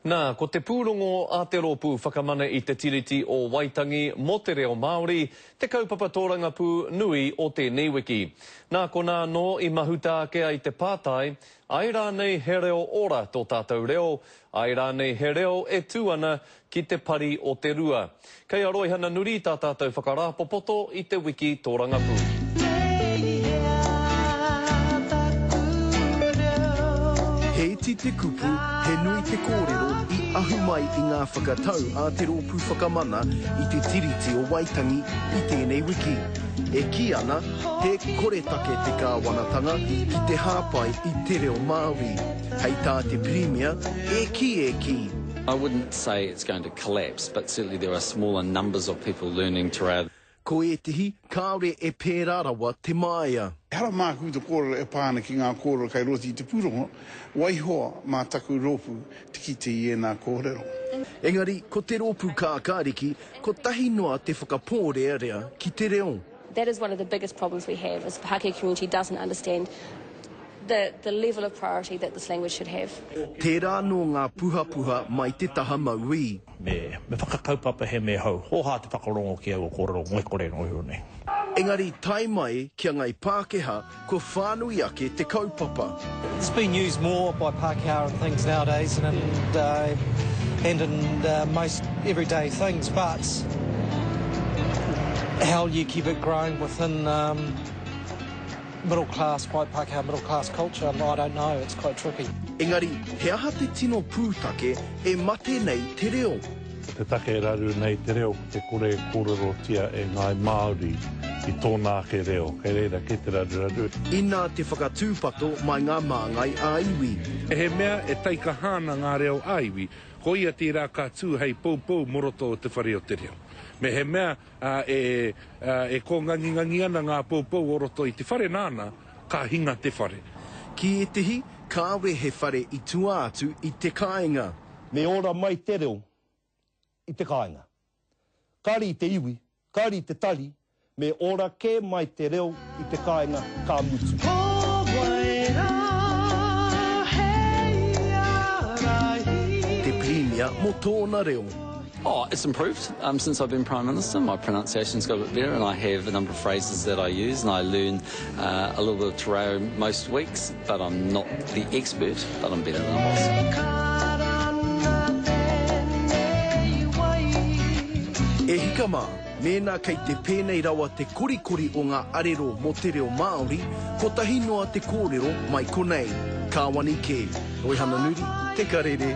Nā, ko te pūrongo a te Rōpū Whakamana i te Tiriti o Waitangi mō te reo Māori te kaupapa tōrangapū nui o tēnei wiki. Nā konā anō i mahuta ake ai te pātai, āe rānei he reo ora tō tātou reo, āe rānei he reo e tū ana ki te pari o te rua. Kei a Roihana Nuri tā tātou whakarāpopoto i te wiki tōrangapū. He iti te kupu, he nui te kōrero i ahu mai i ngā whakatau a Te Rōpū Whakamana i te Tiriti o Waitangi i tēnei wiki, e kī ana he koretake te kāwanatanga ki te hāpai i te reo Māori. Hei tā te Pirimia, e kī, e kī! I wouldn't say it's going to collapse, but certainly there are smaller numbers of people learning te reo. Ko ētehi, kāore e pērā rawa te māia. Ehara māku te kōrero e pā ana ki ngā kōrero kei roto i te pūrongo, waiho mā taku rōpū te kite i ēnā kōrero. Engari, ko te rōpū kākāriki, kotahi noa te whakapōrearea ki te reo. That is one of the biggest problems we have, is the Pākehā community doesn't understand the the level of priority that this language should have. Tērā anō ngā puhapuha mai te taha mauī. Me, me whakakaupapa he me hou. Hōhā te whakarongo ki aua kōrero ngoikore noa iho nei. Engari tae mai ki a Ngai Pākehā kua whānui ake te kaupapa. It's been used more by Pākehā and things nowadays and in, uh, and in uh, most everyday things, but how you keep it growing within um, Middle class, white Pākehā middle class culture, I don't know, it's quite tricky. Engari, he aha te tino pūtake e mate nei te reo? Ko te take e raru nei te reo ko te kore e kōrerotia e ngāi Māori i tōna ake reo, kei reira kē te raruraru. Inā te whakatūpato mai ngā māngai ā-iwi. He mea e taikaha ana ngā reo ā-iwi, koia tērā ka tū hei poupou mō roto o Te Whare o te Reo. Me he mea Ā, e, ā, e kōngangingangi ana ngā poupou o roto i te whare nāna, ka hinga te whare. Ki ētehi, kāore he whare i tua atu i te kāinga. Me ora mai te reo i te kāinga. Kāre i te iwi, kāre i te tari, me ora kē mai te reo i te kāinga ka mutu. Ko wai rā hei ārahi. Te Pirimia mō tōna reo. Oh, it's improved um, since I've been Prime Minister. My pronunciation's got a bit better and I have a number of phrases that I use and I learn uh, a little bit of te reo most weeks, but I'm not the expert, but I'm better than I was. E hika mā, mēnā kei te pēnei rawa te korikori o ngā arero mō te reo Māori, kotahi noa te kōrero mai konei. Kāwani kē. Roihana Nuri, Te Karere.